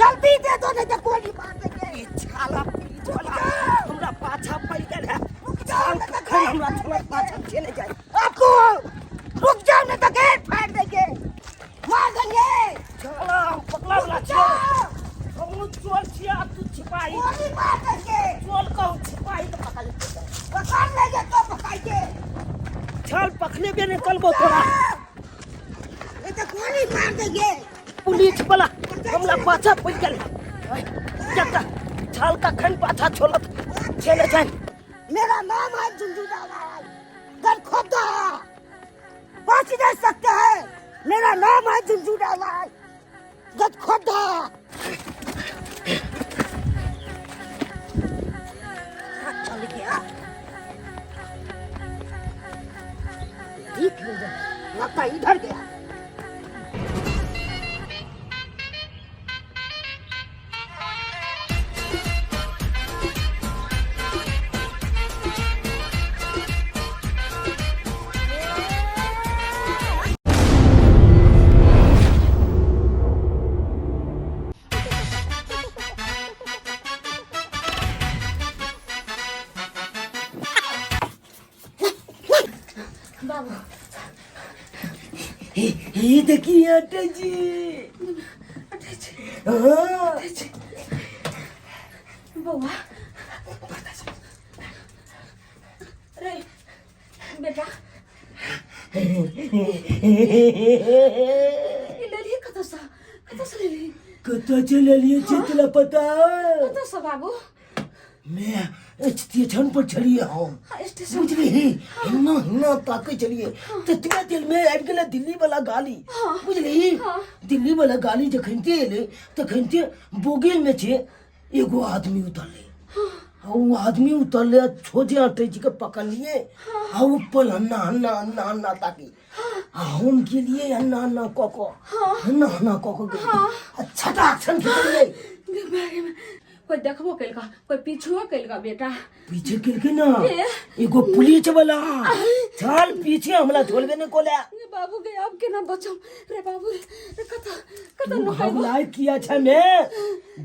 जल्दी दे दो नहीं तो गोली मार देंगे। ई छाला पुलिस वाला हमरा पाछा पड़ गेल है। रुक जाओ छाल नहीं तो कखन गेट हमरा फाड़ छोड़त देंगे। पाछा चले जाए। आपको रुक जाओ नहीं तो गेट फाड़ देंगे, मार देंगे। छाला हम पकड़ा वाला रुक छियै। जाओ, हमहूँ चोर छियै आ तू छिपाही। गोली मार देंगे। चोर कहूँ छिपाही के पकड़ लेतै। पकड़ लेंगे तो पकड़िए। छाल पकड़ेबे नहि करबो तोरा। ये तो गोली मार देंगे। पुलिस वाला हमरा पाछा पड़ि गेल है। जत्ता छाल कखन पाछा छोड़त चले जाए। मेरा नाम है झुनझुना लाल, घर खोदा बच नहीं सकते हैं। मेरा नाम है झुनझुना लाल, घर खोदा। चल गया, दिख नहीं रहा, लगता है इधर गया। बाबू ई देखी अटे जी। हाँ। बौआ रे बेटा, ई लेलही कतऽसँ? कतऽसँ लेलही? कतऽ चललियै छै तोरा पता? कतऽसँ बाबू? मैं स्टेशन पर छलियै हम। हाँ, स्टेशन। बुझलिही, हिन्ना हिन्ना ताकै छलियै ततबे देर में आबि गेलै दिल्ली वाला गाड़ी। बुझलिही, दिल्ली वाला गाड़ी जखनते एलै तखनते बोगी में छै एगो आदमी उतरलै। आ ओ आदमी उतरलै आ छोजे अटै के पकड़लियै आ ओ पल हन्ना हन्ना हन्ना हन्ना ताकी आ हम गेलियै हन्ना हन्ना कऽ कऽ, हन्ना हन्ना कऽ कऽ गेलियै आ छटाक छन खिचलियै। गे माय, गे माय। कोई देखबो केलका, कोई पीछुओ केलका बेटा? पीछे केलकै ना। के? एगो पुलिस वाला चल पीछे, हमरा छोड़बे नहीं कोले। रे बाबू गे, अब केना बचम रे बाबू रे? कत कत तू नुकैबो? घबराय किया छै मे?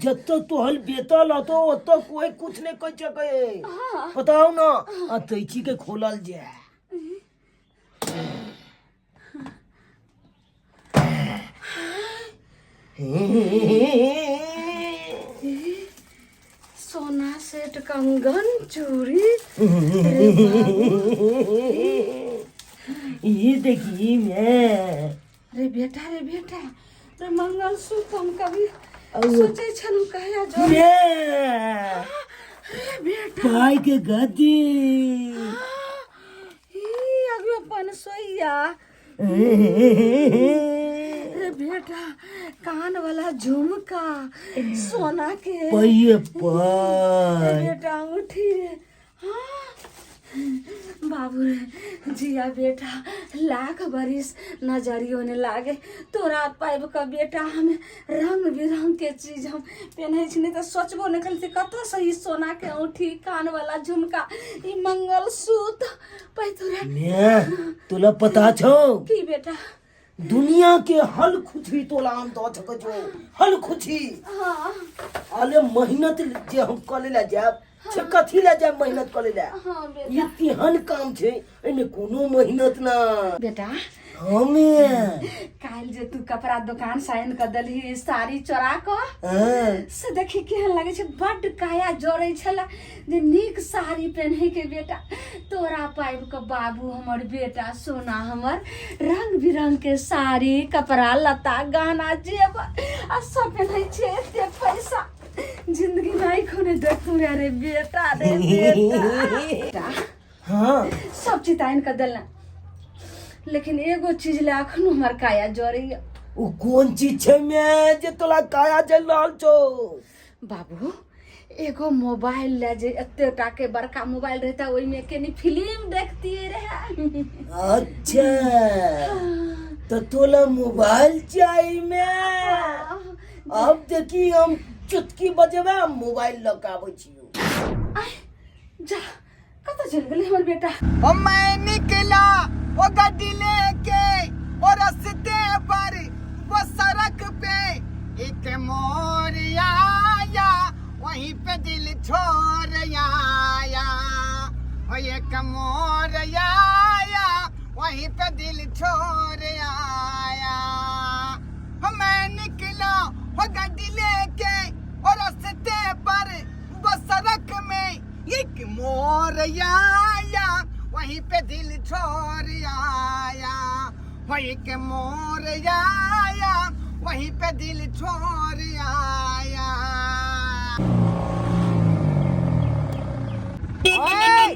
जत तोहल बेतल हतो ओत कोई कुछ नहीं कह सके। बताओ ना, आ तैची के खोलल जाए। सोना सेट, कंगन, चूड़ी। ये देखी मैं। रे बेटा, रे बेटा रे, मंगलसूत्र हम कभी औ- सोचै छलहुँ कहिया जो ये रे बेटा। पाई के गद्दी। ई अभी अपन सोइया। रे बेटा, कान वाला झुमका सोना के। पाइए रे पाई। बेटा, अंगूठी रे। हाँ। बाबू रे, जिया बेटा, लाख बरिस नजरियो ने लागे तोरा। पाबि कऽ बेटा हमे रंग बिरंग के चीज हम पेन्है छी, नहि तऽ सोचबो नहि करै कतऽसँ ई सोना के औंठी, कान वाला झुमका, ई मंगलसूत्र पैतोरा। ने तोला पता छौ? की बेटा? दुनिया के हल खुशी तोला हम दऽ सकै छौ, हल खुशी। अले मेहनत जे हम करे ला जायब से कथी ला जायब मेहनत करे ला? बेटा। ई तेहन काम छै, एहिमे कोनो मेहनत ना। बेटा। हमे काल्हि जे तू कपड़ा दोकान से आनि कऽ देलही साड़ी चोरा कऽ, से देखी केहन लगै छै। बड्ड काया जड़ै छलै जे नीक साड़ी पेन्है के। बेटा, तोरा पाबि कऽ बाबू हमर, बेटा सोना हमर, रंग बिरंग के साड़ी, कपड़ा लत्ता, गहना, जेवर आ सब पेन्है छै। एते पैसा जिंदगी में आँखो नहि देखू रे। रे बेटा, रे बेटा। सब चीज आनि कऽ देलनि, लेकिन एगो चीज लए अखनो हमर काया जरैया। ओ कोन चीज छै मे जे तोरा काया जल रहल छौ? बाबू, एगो मोबाइल ले जे एते टा के बड़का मोबाइल रहता, ओहिमे कनी फिल्म देखतियै रहे। अच्छा, तो तोला मोबाइल चाही मे? अब देखी, हम चुटकी बजेबै, हम मोबाइल लऽ के आबै छियौ। आय, जा, कतऽ चलि गेलै हमर बेटा? ओ मैं निकला वो गड्डी लेके, वो रस्ते पर, वो सड़क पे एक मोर वहीं पे दिल छोड़ आया, हो एक मोर आया वहीं पे दिल छोड़ आया। हो मैं निकला हो गड्डी लेके और रास्ते पर वो सड़क में एक मोर आया वहीं पे दिल छोड़ आया, हो एक मोर आया वहीं पे दिल छोड़ आया। ओए,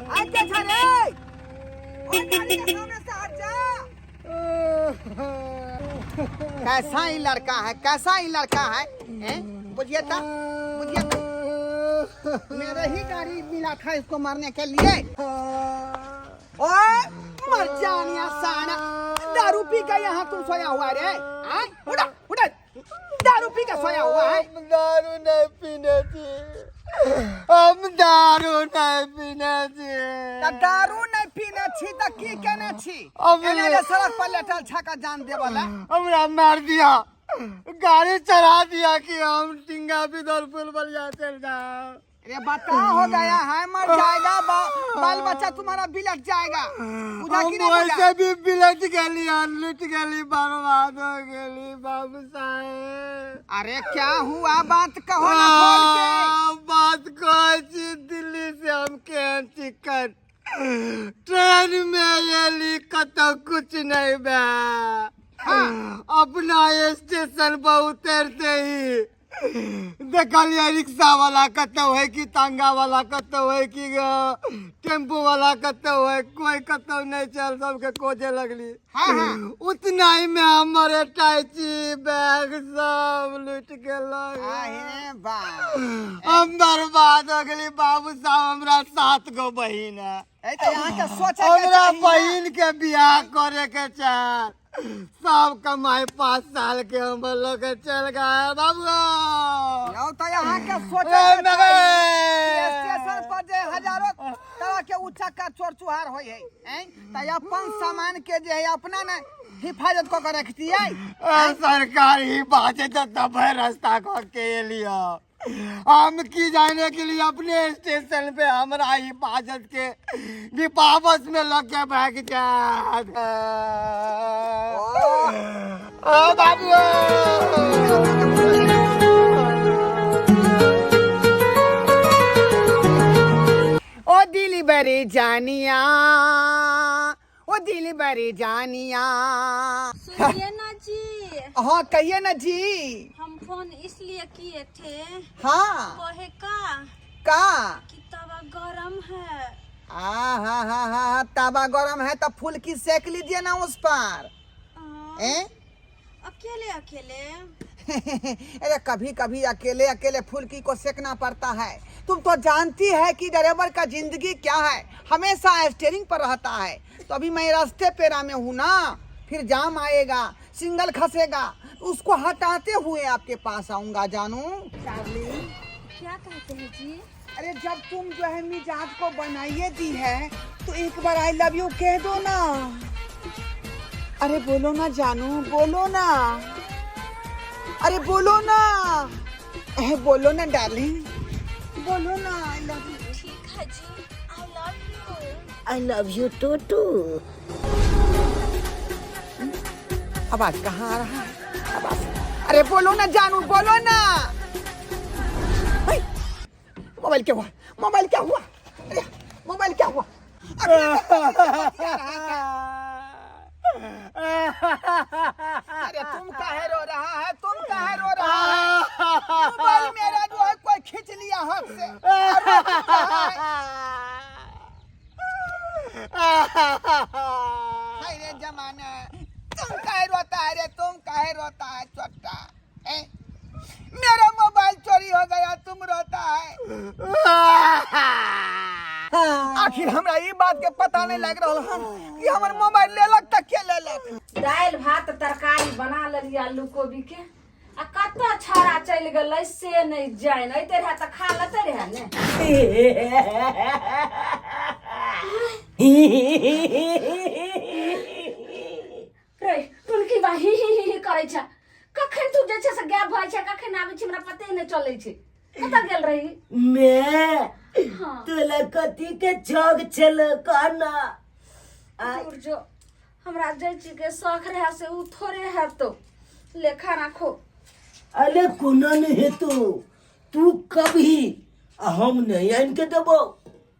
आ क्या था रे? ओए, गाड़ी के सामने से हट जा। कैसा ही लड़का है, कैसा ही लड़का है, हैं? बुझिए ता, बुझिए ता। मेरे ही गाड़ी मिला था इसको मारने के लिए। ओए मर जानिया साना, दारू पी के यहाँ तुम सोया हुआ रे? हाँ? उठा, उठा। दारू पी के सोया हुआ है। हम दारू नहीं पीने थी, हम दारू नहीं पीने थी। त दारू नहीं पीने छी त की केने छी? अब एने जे सड़क पर लेटल छका जान देवला। हमरा मार दिया, गाड़ी चढ़ा दिया कि हम टिंगा बिदर पुल बलिया चल जाओ। अरे बता हो गया है, मर जाएगा, बाल बच्चा तुम्हारा बिलट जाएगा। बुझा कि हम नहीं बुझा? वैसे भी बिलट गली और लुट गली, बर्बाद हो गली बाबू साहेब। अरे क्या हुआ, बात कहो ना खोल के। बात कहै छी, दिल्ली से हम केहन टिकट ट्रेन में एली, कतौ कुछ नहीं बा। अपना स्टेशन पर उतरते ही देखलिए रिक्शा वाला कतौ है कि तांगा वाला कतौ है कि टेम्पू वाला कतौ है, कोई कतौ नहीं चल, सबके खोजे लगली। हाँ, हाँ। उतना ही में हमर अटैची बैग सब लुट गेलक। आहे बा, हम बर्बाद हो गेली बाबू साहब। हमरा 7 गो बहिन है। ए त यहाँ के सोचे के हमरा चाही ना। बहिन के बियाह करे के चाह, सब कमाई 5 साल के हमर लोग के चल गए बाबू। यौ त यहाँ के सोचे ए, के मगर- चाही। स्टेशन पर जे हजारों तरह के उचक्का चोर चुहार होय है, हैं? त अपन सामान के जे है अपना ने हिफाजत क के रखतियै। ए, सरकार ही बाजे तो तब रास्ता को के लिया। हम की जाने के लिए अपने स्टेशन पे हमरा हिफाजत के विपावस में लग के भाग जात। ओ बाबू, ओ दिल बरी जानिया, ओ दिल बरी जानिया। सुनिए ना जी। हाँ कहिए ना जी। हम फोन इसलिए किए थे। हाँ। कहे का का कि तवा गरम है। आ हाँ हाँ हाँ, तवा गरम है तो फुल्की सेक लीजिए ना उस पर। हैं? अकेले अकेले। अरे कभी कभी अकेले अकेले फुल्की को सेकना पड़ता है। तुम तो जानती है कि ड्राइवर का जिंदगी क्या है, हमेशा स्टीयरिंग पर रहता है। तो अभी मैं रास्ते पेरा में हूँ ना, फिर जाम आएगा, सिंगल खसेगा, उसको हटाते हुए आपके पास आऊंगा जानू। क्या कहते हैं जी? अरे जब तुम जो है मिजाज को बनाइए दी है तो एक बार I love you कह दो ना। अरे बोलो ना जानू, बोलो ना, अरे बोलो ना, अरे बोलो ना डार्लिंग, बोलो ना I love you. ठीक है जी, I love you. I love you too too. आवाज कहाँ आ रहा है? आवाज, अरे बोलो ना जानू, बोलो ना। हाय, मोबाइल क्या हुआ? मोबाइल क्या हुआ? अरे मोबाइल क्या हुआ? अरे तुम काहे रो रहा है? तुम काहे रो रहा है? मोबाइल मेरा जो है कोई खींच लिया हाथ से। और रो क्यों रहा है? हाय रे जमाना, तुम काहे रोता है रे? तुम काहे रोता है छोटा? हैं? मेरा मोबाइल चोरी हो गया, तुम रोता है। आखिर हमरा ई बात के पता नहीं लग रहल हन कि हमर मोबाइल लेलक त के लेलक। दालि भात तरकारी बना लेलियै आलू कोबी के, आ कतऽ छौड़ा चलि गेलै से नहि जानि। अइते रहए तऽ खा लेते रहए ने। रे तुलकी बा ही ही ही ही करै छै। कखन तू जे छै से गायब भऽ जाइ छै, कखन आबै छै हमरा पते नहि चलै छै। कतऽ गेल रही मैं हाँ। तोला कथी के छक छल कहना आ दूर जो हमरा जे चीज के शौक रहे से उ थोड़े हेतो ले खाना खो अरे कोना नहीं हेतो तू कभी आ हम नहीं आन के देबो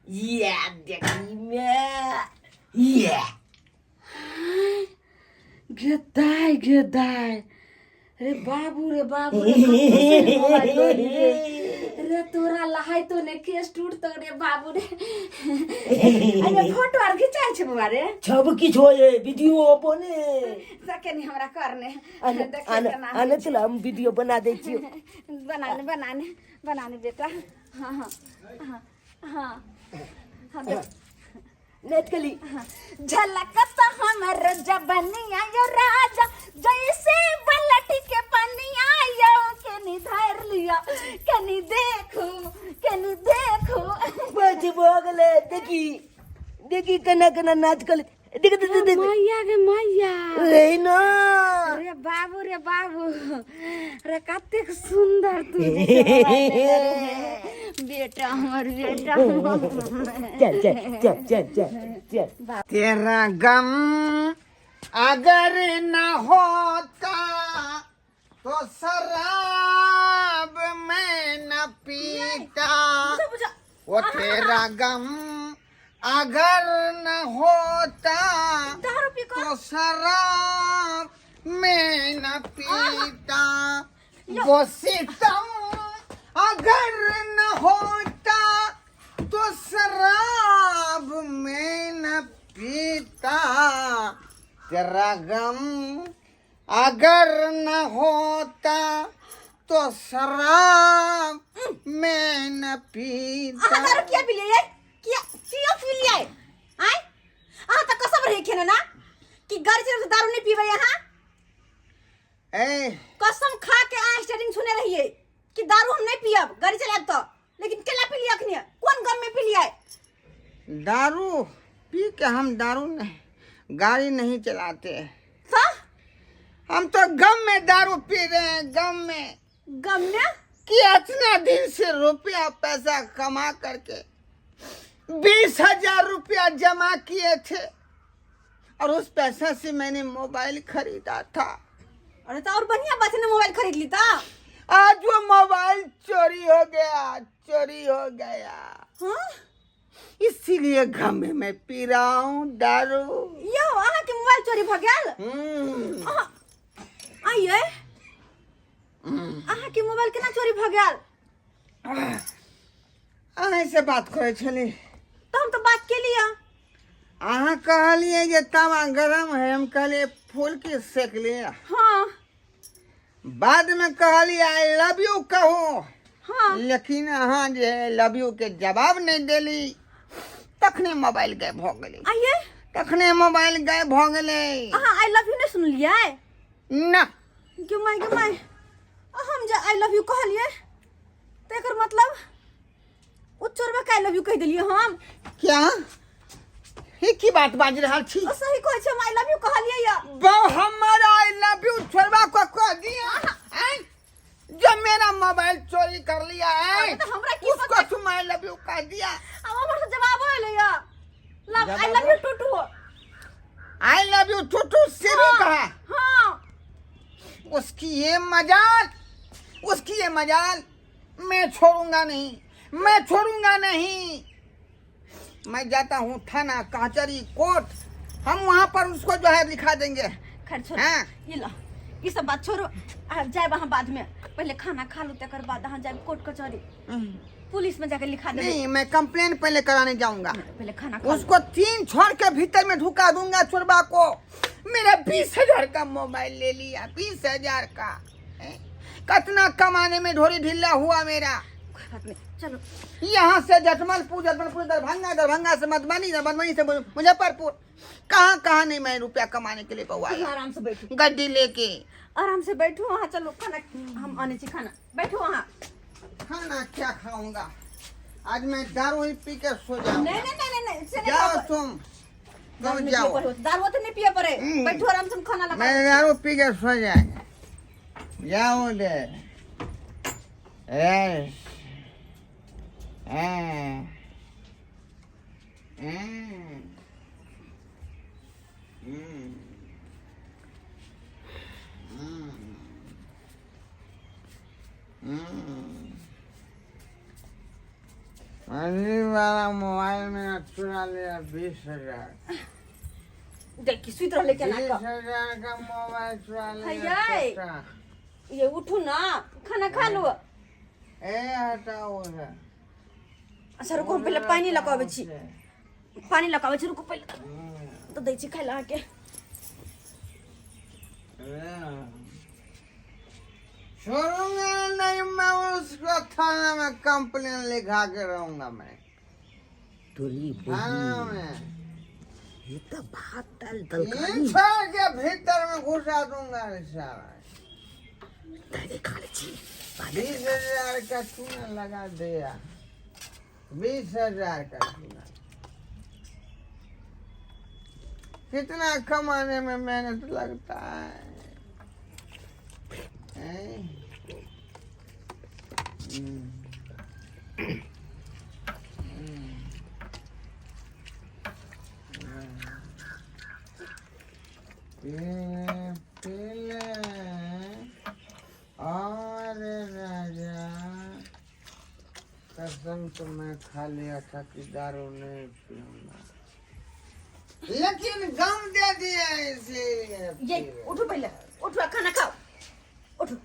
ये देखी मैं ये गे दाय गे दाय रे बाबू रे बाबू रे कतौ से मोबाइल लोरी रे रे तोरा लहाय तो ने केस टूट तो रे बाबू रे अरे फोटो आर घिचाइ छै बौआ रे सब किछु होए वीडियो बने सके नहीं हमरा करने आने देखिए आने केना आने चला हम वीडियो बना दै छियो बनाने बनाने बनाने बेटा हाँ हाँ हाँ हाँ हाँ देख नेट कली झलक तो हमर जबनिया यो राजा जैसे बलट के पनिया यो केनी धर लिया केनी देखो केनी देखो बच भऽ गेलै देखी देखी केना केना नाच कली देख देख देख देख मैया गे मैया रे ना रे बाबू रे बाबू रे कतेक सुंदर तू जे छै मोबाइल लेने रे। बेटा हमर बेटा चल चल चल चल चल चल तेरा गम अगर न होता तो शराब मैं न पीता वो तेरा गम अगर न होता दारू पी तो शराब मैं न पीता वो सितम अगर न होता तो शराब मैं न पीता तेरा गम अगर न होता तो शराब मैं न पीता अहाँ दारू किया पी लिए किया किया पी लिए आय अहाँ तऽ कसम रहे खेने ना कि गाड़ी चलाबै से दारू नहीं पीबै अहाँ ए कसम खा के अहाँ स्टेरिंग छूने रहिए कि दारू हम नहीं पियब गाड़ी चलायब तऽ लेकिन केला पी लिया अखनी कोन गम में पी लिया दारू पी के हम दारू नहीं गाड़ी नहीं चलाते तो हम तो गम में दारू पी रहे हैं गम में गम में कि इतना दिन से रुपया पैसा कमा करके 20,000 रुपया जमा किए थे और उस पैसा से मैंने मोबाइल खरीदा था। अरे तो और बढ़िया बात है ना मोबाइल खरीद ली तो। आज वो मोबाइल चोरी हो गया, चोरी हो गया। हाँ? इसीलिए गम में मैं पी रहा हूँ दारू। यो अहाँ के मोबाइल चोरी भ गेल? आइए अहाँ के मोबाइल केना चोरी भ गेल? अहाँ से बात करे छली। तो हम तो बात के लिया। अहाँ कहलिए जे तावा गरम है, हम कहलिए फूल के सेक लिया। हाँ। बाद में कहलिए I love you कहू। हाँ। लेकिन अहाँ जे लव you के जवाब नहीं देली तखने मोबाइल गायब भ गेलै। आइए तखने मोबाइल गायब भ गेलै। अहाँ I love you नहीं सुनलियै? ना। गे my गे my, हम जे I love you कहलिए तो एकर मतलब ओ चोरबा के I love you कहि देलियै हम। क्या ई की बात बाजि रहल छी? ओ सही कहै छै, हम I love you कहलियै या। बौ हमर I love you छोड़बा को कह दिया आँय? जो मेरा मोबाइल चोरी कर लिया है अरे तो हमरा की उसको पता? तुम I love you कह दिया। अब हमर से जवाब एलै या। लव I जवाब love you to to. I love you to to से भी कहा। हाँ। उसकी ये मजाल, उसकी ये मजाल, मैं छोड़ूंगा नहीं, मैं छोड़ूंगा नहीं। मैं जाता हूँ थाना कचहरी कोर्ट, हम वहाँ पर उसको जो है लिखा देंगे। खैर छोड़ो। हाँ। ये लो, ये सब बात छोड़ो, आ जाए वहाँ बाद में, पहले खाना खा लो तकर बाद अहाँ जाए कोर्ट कचहरी पुलिस में जाके लिखा देंगे। नहीं, मैं कंप्लेन पहले कराने जाऊंगा। पहले खाना खा लो। उसको 3 छोड़ के भीतर में ढुका दूंगा चोरबा को। मेरा 20,000 का मोबाइल ले लिया, 20,000 का। हैं? कितना कमाने में ढोरी ढीला हुआ मेरा। कोई बात नहीं, चलो। यहाँ से जटमलपुर, जटमलपुर दरभंगा, दरभंगा से मधुबनी, मधुबनी से मुजफ्फरपुर, कहाँ कहाँ नहीं मैं रुपया कमाने के लिए बउआ। आराम से बैठो, गड्डी लेके आराम से बैठो वहाँ। चलो खाना हम आने छी, खाना बैठो वहाँ। खाना क्या खाऊंगा आज, मैं दारू ही पी के सो जाऊंगा। नहीं नहीं नहीं नहीं, से नहीं जाओ खाओ। तुम, दारू तुम नहीं पिए जाओ। पड़े, दारू तो नहीं पिए पड़े। बैठो आराम से, हम खाना लगा। मैं दारू पी के सो जाएंगे। जाओ दे। ए, हैं हैं हम्म हम्म हम्म अरे वाला मोबाइल में चुरा लिया 20,000। देखी सुति रहले केना बीस कऽ हजार का मोबाइल चुरा लिया। हैयै। चाचा। ये उठू ना, खाना खा लू। ए हटाओ उसे। अच्छा रुको, हम पहिले पानि लऽ कऽ अबै छी, पानि लऽ कऽ अबै छी, रुकू पहिले तऽ दै छी खाय लए अहाँके। छोड़ूंगा नहीं मैं उसको, थाना में कंप्लेन लिखा के रहूंगा मैं। तोरी थाना बहिन में ये तऽ भात दालि तरकारी छोड़ के भीतर में घुसा दूंगा रे साला। दालि खा लै छी। 20,000 का चूना लगा दिया, 20,000 का चूना। कितना कमाने में मेहनत लगता है, हैं? हम्म। पीले पीले और राजा कसम तो मैं खा लिया था कि दारू नहीं पीऊंगा, लेकिन गम दे दिया इसीलिए। ये उठू पहिले, उठू आ खाना खाओ, उठू।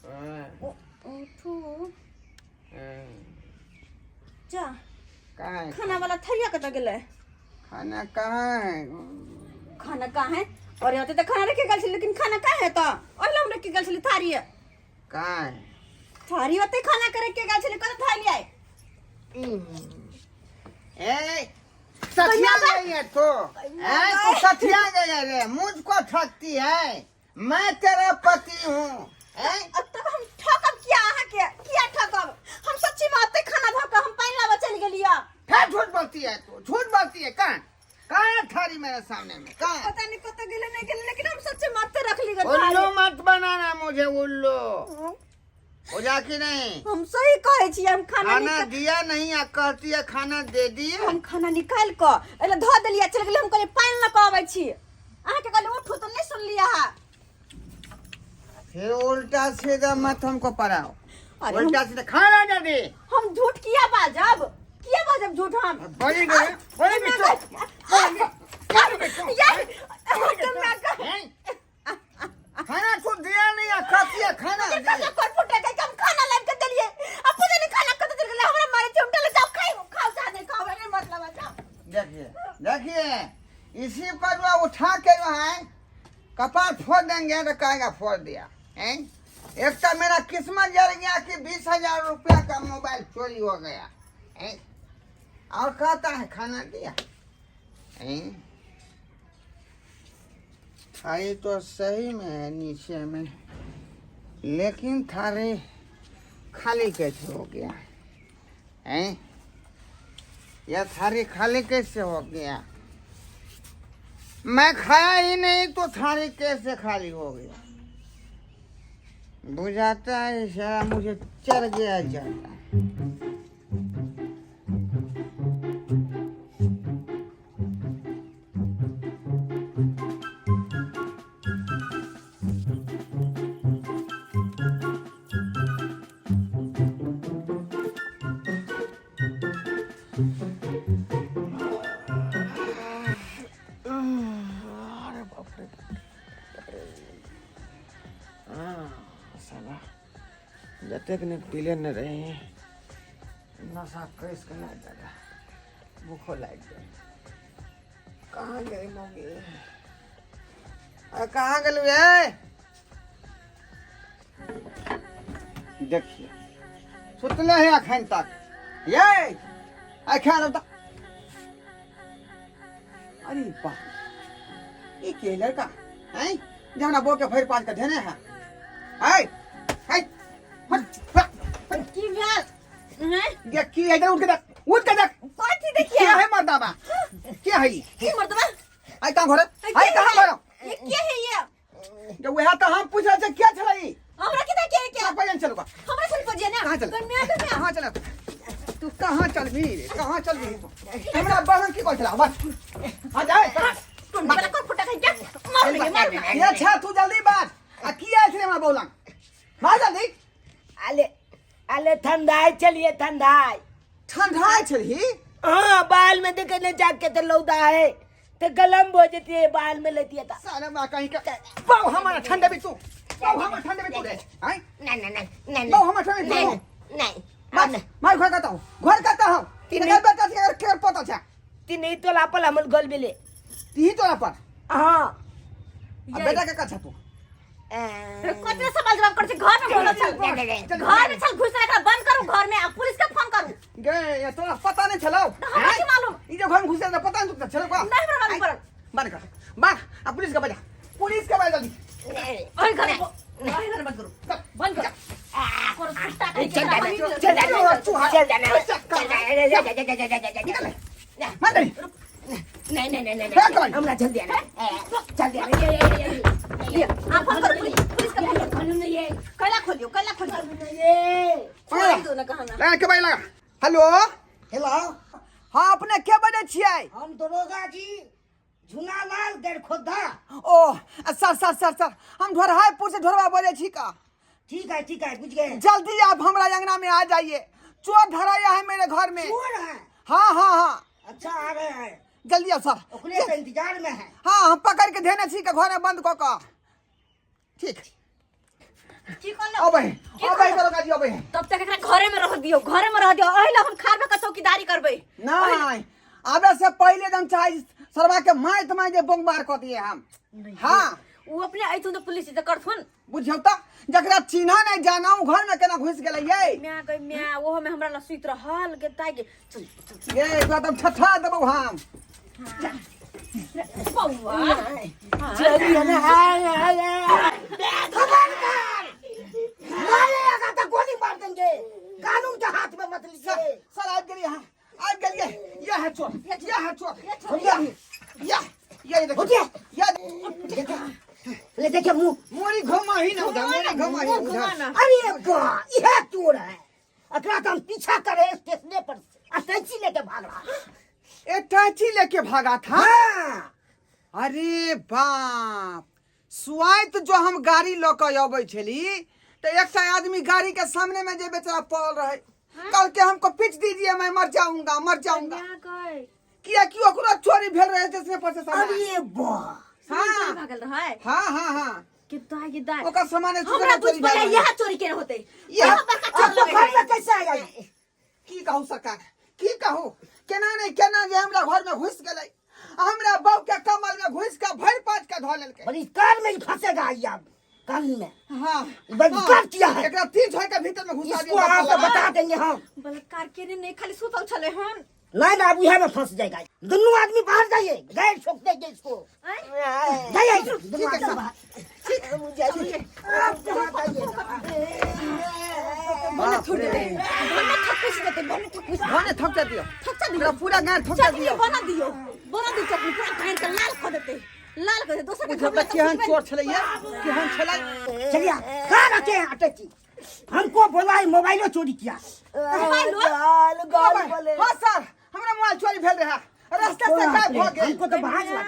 हाँ, उठू। हाँ। जा। कहाँ है? खाना वाला थरिया कतऽ गेलै? खाना कहाँ है? खाना कहाँ है? और यहाँ तऽ खाना रखे गेल छलै, लेकिन खाना कहाँ है? तऽ ओहि हम रखे गेल छलै थारी। कहाँ है? थारी ओते खाना करे के गेल छलै, कतऽ थारी आइ? ए सठिया गई है तो, ए तू सठिया गई है रे, मुझको ठगती है? मैं तेरा पति हूँ, हैं? अब तब हम ठकब किया अहाँके? किया ठकब हम? सच्ची में ओते खाना धऽ कऽ हम पानि लाबऽ चलि गेलियै। फिर झूठ बोलती है तू, झूठ बोलती है। कहाँ कहाँ है थारी मेरे सामने में, कहाँ है? पता नहीं कतऽ गेलै नहि गेलै, लेकिन हम सच्चे में ओते रखली गे उल्लू थारी। मत बनाना मुझे उल्लू, हो जा कि नहीं? हम सही कहै छी, हम खाना खाना दिया नहीं आ कहती है खाना दे दिए। हम खाना निकालि कऽ एले धऽ देलियै, चलि गेलियै। हम कहलियै पानि लऽ कऽ अबै छी, अहाँके कहलियै उठू तऽ नहि सुनलियै अहाँ। फिर उल्टा सीधा मत हमको पढ़ाओ। अरे उल्टा सीधा खाना दे दे। हम झूठ किया बाजब? किया बाजब झूठ हम? बड़ी गए बड़ी बिट्टू, बड़ी बिट्टू। यार, तुम हैं? खाना तू दिया नहीं आ कहती है खाना दे। कर फुटे के हम खाना लाइब के देलियै, अब पता नहीं खाना कतऽ चलि गेलै। हमरा मारे छै, हम चले जाओ, खाओ खाओ, सादे खाओ, नहीं मतलब है, जाओ। देखिए देखिए, इसी पर जो उठा के जो है कपार फोड़ देंगे तो कहेगा फोड़ दिया, हैं? एक तो मेरा किस्मत जल गया कि 20,000 रुपया का मोबाइल चोरी हो गया, हैं? और कहता है खाना दिया, हैं? थाली तो सही में है नीचे में, लेकिन थाली खाली कैसे हो गया, हैं? यह थाली खाली कैसे हो गया? मैं खाया ही नहीं तो थाली कैसे खाली हो गया? बुझाता है इशारा मुझे चढ़ गया जाता। अरे बाप रे, हाँ, साला जतेक ने पीले ने रही नशा कस के ना ज्यादा भूखो लाग गई। कहाँ गई मौगी? अरे कहाँ गेलू रे? देखिए सुतले है अखन तक ये अखन तक। अरे बाप, ई के लड़का हैं जमुना बो के भरि पाल के धेने है। ऐ ऐ हट हट हट। की भेल हैं? ये की है? उठ के देख, उठ के देख। कथी देखिए? क्या है मर्दाबा, क्या है ई? की मर्दबा? आई कहाँ घर, आई कहाँ घर? ये के है ये? जे वएह तऽ हम पूछ रहल छियै, के छलै ई? हमरा के देखिए के? कहाँ पजन चलू बा? हमरा चल पजिए ना। कहाँ चल? कन्या कन्या। कहाँ चल? तू कहाँ चलबी रे, कहाँ चलबी तू? हमरा बहन की कहै छला बस आ जाए। टुंडी वाला कोन फुटा खाइ जा, मारू रे मारू। ये अच्छा तू जल्दी बाज, आ की आयल छलै हमरा बौला, बाज जल्दी। अले अले ठंडाई चलिए ठंडाई। ठंडाई छलही? हाँ, बाल में देखे ने जाके तो लौदा है तो गलम हो जाती है, बाल में लेती है। साला मां कहीं का बाऊ हमारा ठंडा भी तू, बाऊ हमारा ठंडा भी तू रे हैं? नहीं नहीं नहीं नहीं, बाऊ हमारा ठंडा भी तू नहीं। नहीं, मार घर कहता हूं, घर कहता हूं। तीन बेटा से अगर पता छा तीन ही तो लापल हमल गल मिले ती तोरा पर। हाँ अब बेटा के का छा तू? कतना सवाल जवाब कर छै, घर में बोलल छल, घर में छल घुस रखा, बंद करू घर में, आ पुलिस के फोन करू। गे ये तोरा पता नहीं छलौ? हमरा की मालूम? ई जे घर में घुसे त पता नहीं तुझे छलौ का? नहीं हमरा मालूम पड़ल। बंद कर बंद, आ पुलिस के बजा, पुलिस के बजा जल्दी। ओइ घर में, ओइ घर बंद करू, बंद करू। करू फुटा खाइ चल जाना, चल जाना, चल जाना, चल जाना, निकल मार दे। नहीं नहीं नहीं नहीं, हमरा जल्दी आना, जल्दी आना। ये ये ये आ फोन करू पुलिस, पुलिस के फोन करू। ये कैला खोलियो, कैला खोलियो, ये खोल दो ना कहां ना। लगा के भाई लगा। हेलो हेलो, हां अपने के बजे छियै? हम दरोगा जी झुनालाल गरखोदा। ओ सर सर सर सर, हम ढोरहापुर से ढोरवा बजे छी का। ठीक है ठीक है, बुझ गए। जल्दी आप हमरा अंगना में आ जाइए, चोर धराया है मेरे घर में। चोर है? हाँ हाँ हाँ। अच्छा आ रहे हैं, जल्दी आओ सर, ओकरे के इंतजार में है। हाँ हम पकड़ के देने छी के घर में बंद क क। ठीक की कहलो? अबे अबे दरोगा जी अबे। तब तक एकरा घरे में रह दियो, घरे में रह दियो। एहि हम खार में चौकीदारी करबै। नहीं आबे से पहले दम चाहे सरवा के माय तमाय जे बोंग मार क दिए हम। हाँ उ अपने आइथुन त पुलिस त करथुन। बुझौ त जकरा चिन्हा नहीं जाना उ घर में केना घुस गेलै ये। म्या गई म्या, ओहो में हमरा ल सुइत रहल गे ताई गे। चल चल ये एकरा त छठा देबौ हम। बौआ चलिए ना, खबरदार मारेगा तो गोली मार देंगे, कानून के हाथ में मत लीजिए। सर आ गेलिए, हां आ गेलिए। यह है चोर, यह है चोर, यह यह ये देखो, यह ले देखिए मुंह मोरी घुमा ही ना उधर, मोरी घुमा ही उधर। अरे वाह, यह चोर है, अकरा तो हम पीछा करे स्टेशने पर अटैची लेके भाग रहा। अटैची लेके भागा था? हाँ। अरे बाप, सुआइत जो हम गाड़ी ल के अबै छली तो एकटा आदमी गाड़ी के सामने में जे बेचारा पड़ल रहे, कल के हमको पीट दीजिए मैं मर जाऊंगा मर जाऊंगा। किया कि ओकरो चोरी भेल रहे स्टेशन पर से सामान। अरे वाह, हाँ भागल रहे। हाँ हाँ हाँ, कितना ये दाई ओकर सामान हमरा बुझ पड़े यह चोरी केने होते। यह बड़का चोर तो घर में कैसे आया? की कहू सरकार, की कहू, केना नहीं केना जे हमरा घर में घुस गेलै, हमरा बहू के कमल में घुस के भरि पाँच के धऽ लेलकै। बलात्कार में ही फंसेगा ये अब कानून में। हाँ बलात्कार किया है, एकरा 3 छोड़ के भीतर में घुसा इसको आप बता देंगे हम। बलात्कार केने नहीं, खाली सुतल छले हन। नहीं ना, अब यहाँ में फंस जाएगा। दोनों आदमी बाहर जाइए, गैर ठोक देंगे इसको। जाइए दोनों आदमी बाहर। आप जहाँ जाइए। बने थकुस देते, बने थकुस, भने थक दियो, थक दियो, पूरा गार थक चटनी दियो, बना दियो, बना दियो चटनी, पूरा गार के लाल क देते, लाल क देते। दोसर के बुझल घर त केहन चोर छलै ये, केहन छलै। चलिए कहाँ रखे हैं अटैची? हमको बोला है मोबाइलो चोरी किया। मोबाइलो? गाल बोले। हाँ सर, हमरा मोबाइल चोरी भेल रहा, रास्ता से गायब भ गेल। हमको तो बाहर लग गया।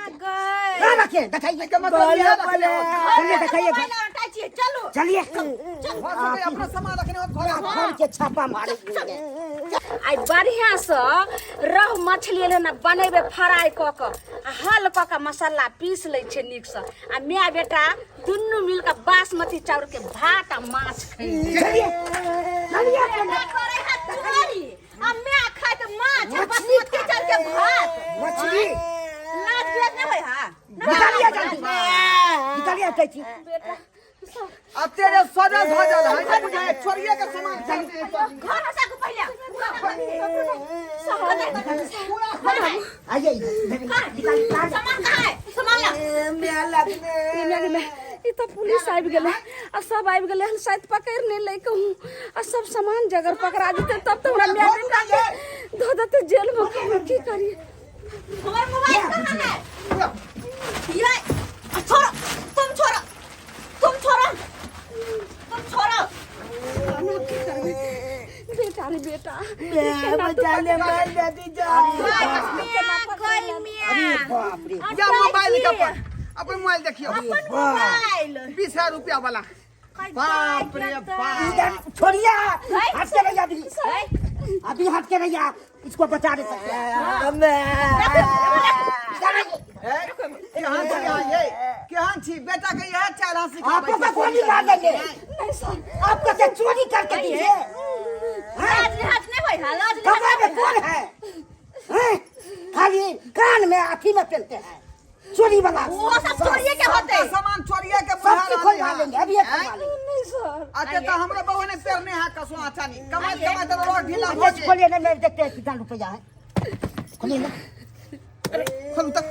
कहाँ रखे हैं? दिखाइए। एकर मतलब इएह रखने हो। चलिए दिखाइए। मोबाइल अटैची है, चलो चलिए। घर से अपना सामान रखने हो घर। घर के छापा मारेंगे। आई बढ़िया से रहु मछली एलै ने बनेबै फ्राई कऽ कऽ आ हल कऽ कऽ मसाला पीस लै छै नीकसँ, आ माय बेटा दुनू मिल कऽ बासमती चाउर के भात आ माछ खैबै। चलिए चलिए। बेटा करै है चोरी आ माय खाय त माछ आ बासमती चाउर के भात। मछली लाज बियाज नहि होय हा? निकालिए जल्दी, निकालिए अटैची। बेटा अब तेरे सजा धजल है, नहीं बुझाए चोरिए के सामान चाहिए। घर हसा को पहिले आइए सामान कहाँ है? सामान ला। ई तऽ पुलिस आबि गेलै आ सब आबि गेलै हन, शायद पकड़ि नहि लै कहूँ, आ सब सामान जगर पकड़ा जेतै तब तऽ हमरा माय बेटा के धऽ देतै जेलमे। कहूँ की करियै? हमर मोबाइल कहाँ है? ये छोड़ो, तुम छोड़ो, तुम छोड़ो, तुम छोड़ो। हम की करबै बेटा? साड़ी बेटा मैं बचा ले मार दादी जा अरे बाप रे या मोबाइल के अपन अपन मोबाइल देखियो मोबाइल 20,000 रुपया वाला बाप रे बाप इधर छोड़िए हट के रहिए अभी अभी हट के रहिए इसको बचा नहीं सकते इधर आइए। केहन छी अहाँ ये केहन छी बेटा के इएह चाल अहाँ सिखाबै आपको तो गोली मार देंगे आपको तो चोरी करके दीजिए लाज लिहाज नहीं होय है लाज लिहाज कमरा में कौन है हैं? खाली कान में अथी में पहनते हैं चोरी वाला वो सब चोरिए के होते सामान चोरिए के सब चीज खोलवा लेंगे अभी ये खोलवा लेंगे नहीं सर अच्छा तो हमरा बहु ने पेरने है कसो अच्छा नहीं कमाई कमाई तो रोड ढीला हो अच्छा खोलिए ना मैं देखते हैं कितना रुपया है खोलिए ना खोलू तक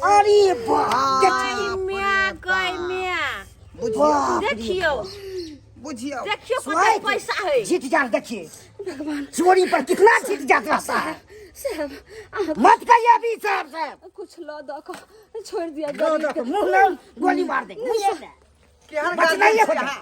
अरे बाप देखिए मिया गई मिया बाप रे। देखियो बुझियो देखियो सुनाए कते पैसा है जीत जाल देखिए चोरी पर कितना जीत जात रहता है साहब अहाँ मत कहिए अभी साहब साहब कुछ लऽ दऽ कऽ छोड़ि दिअ दो गरीब दो मुंह में गोली मार देंगे मुंह में। केहन बचनाइए गार्जियन होतै। छी अहाँ?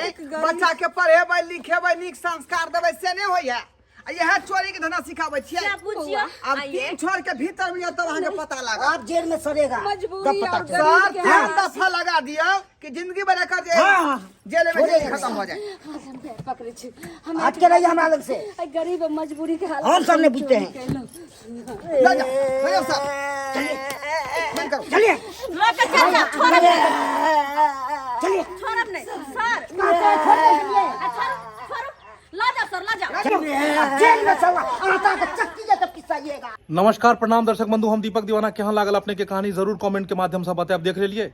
ऐं? बच्चा के पढ़ेबै लिखेबै नीक संस्कार देबै से नहि होइया आ इएह चोरी के धंधा सिखाबै छियै क्या पूछियो आब तीन छोड़ के भीतर में तब अहाँके पता लागत आप जेल में सड़ेगा मजबूरी तब पता और चलेगा। सर गरीब के तीन हाल। दफा लगा दियौ कि जिंदगी भर एकर जे हाँ, हाँ। जेल में छोड़ेगा जिंदगी खत्म हो जाए हाथ हम पैर पकड़ै छी हम हट के रहिए हमारा लग से एहि गरीब मजबूरी के हाल हम सब नहीं बुझते हैं। लऽ जाओ लऽ जाओ सर बंद करू चलिए लऽ के चल जाओ छोड़ब नहीं चलिए छोड़ब नहीं सर चलिए आ, छोड़ो छोड़ो लऽ जाओ सर लऽ जाओ चलो अब जेल में सवा आटा का चक्की जैसा पिसाइएगा नमस्कार प्रणाम दर्शक बंधु हम दीपक दीवाना केहन लागल अपने के कहानी जरूर कमेंट के माध्यम से बतायब देख लेलिए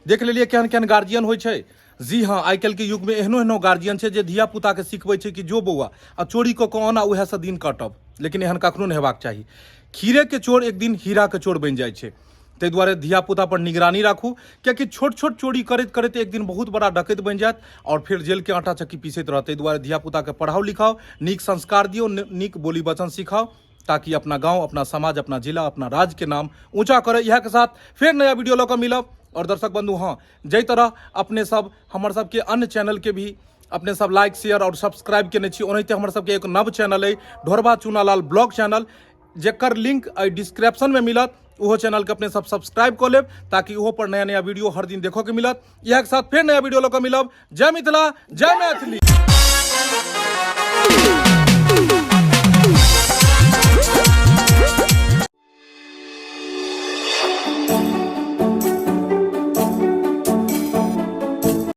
देख लेलिए केहन केहन गार्जियन होइ छै जी हाँ आइ काल्हि के युग में एहनो एहनो गार्जियन छै जे धिया पुता के सिखबै छै कि जो बौआ आ चोरी कऽ कऽ आन आ उएह से दिन काटब लेकिन एहन कखनो नहि हेबाक चाही खीरे के चोर एक दिन हीरा के चोर बनि जाइ छै ताहि दुआरे धियापुता पर निगरानी राखू कियाकि छोट छोट चोरी करैत करैत एक दिन बहुत बड़ा डकैत बनि जायत आओर फेर जेलके आटा चक्की पीसैत रहत ताहि दुआरे धियापुताके पढ़ाउ लिखाउ नीक संस्कार दियौ नीक बोली वचन सिखाउ ताकि अपना गाँव अपना समाज अपना जिला अपना राज्य के नाम ऊंचा करे इएह के साथ फेर नया वीडियो लऽ कऽ मिलब और दर्शक बंधु हाँ जाहि तरह अपने सब हमर सबके अन्य चैनल के भी अपने सब लाइक शेयर और सब्सक्राइब केने छी ओनाहिते हमर सबके एक नव चैनल अइ ढोरबा चूनालाल ब्लॉग चैनल जेकर लिंक एहि डिस्क्रिप्शनमे मिलत ओहो चैनलके अपने सब सब्सक्राइब कऽ लेब ताकि ओहो पर नया नया वीडियो हर दिन देखऽ के मिलत इएह के साथ फेर नया वीडियो लऽ कऽ मिलब जय मिथिला जय मैथिली।